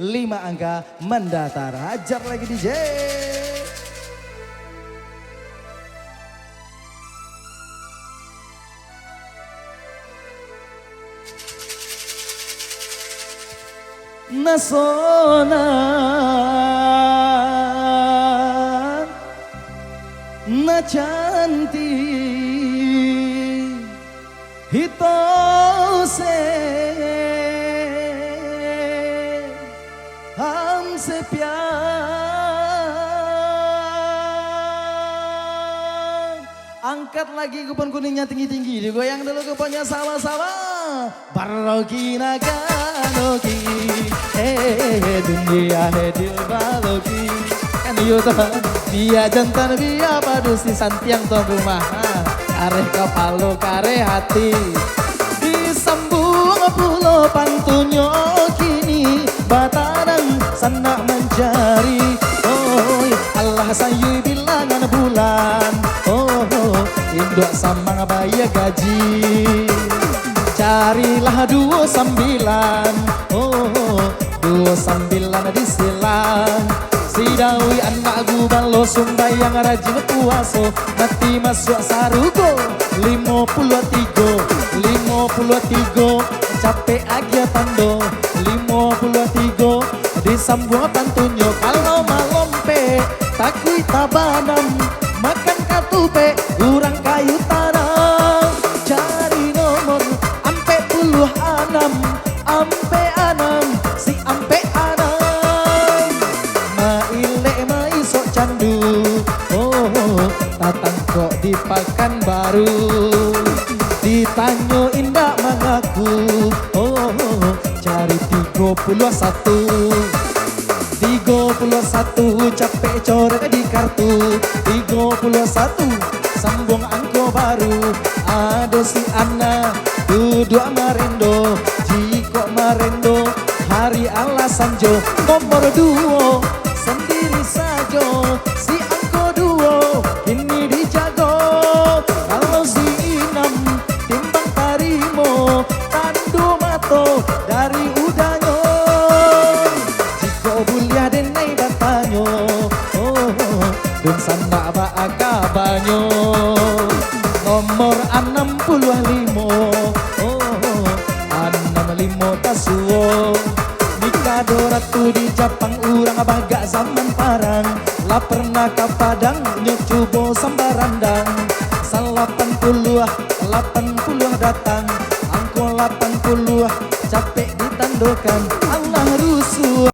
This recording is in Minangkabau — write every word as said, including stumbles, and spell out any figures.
Lima angka mandatar. Hajar lagi, D J. Nasona na cantik, hito se am se piang. Angkat lagi kupon kuningnya tinggi-tinggi, digoyang dulu kuponnya sama-sama. Barogi naga nogi, eh, dunia he dilbalogi. Kan iyo tu, bia jantan bia padusi santiang tuan rumah. Ha, kareh kapalo, kareh hati. Disambuang pulo pantunnyo kini, batadang sanak mancari. Oi, alah sayui bilangan bulan. Oh, induak samang bayia gaji. Carilah duo sambilan. Oh, duo sambilan di silang. Si Dawi anak gubalo sumbayang rajin puaso, nanti masuak sarugo. Limo puluah tigo, limo puluah tigo, capek agiah tando. Limo puluah tigo, disambuang pantunnyo, kalau malompek, takuik tabanam, makan katupek, urang kayu tanam. Cari nomor ampek puluah anam, ampek anam, si ampek anam. Mailek maisok candu, oh, tatangkok di Pakanbaru. Ditanyo indak mangaku, oh, cari tigo puluah satu. Tigo puluah satu capek coret di kartu. Tigo puluah satu sambuang angko baru. Ado si Ana duduak marendo. Jikok marendo hari alah sanjo. Nomor duo sandiri sajo. Si angko duo kini dijago. Kalau si inam timbang tarimo, tandu mato dari udanyo. Jikok buliah denai batanyo, oh, dunsanak baa kabanyo. Nomor anam puluah limo, oh, anam limo tasuo. Mikado ratu di Japang, urang bagak zaman parang. Lah pernah ka Padang, nyo cubo sambarandang. Salapan puluah, lapan puluah datang. Angko lapan puluah capek ditandokan.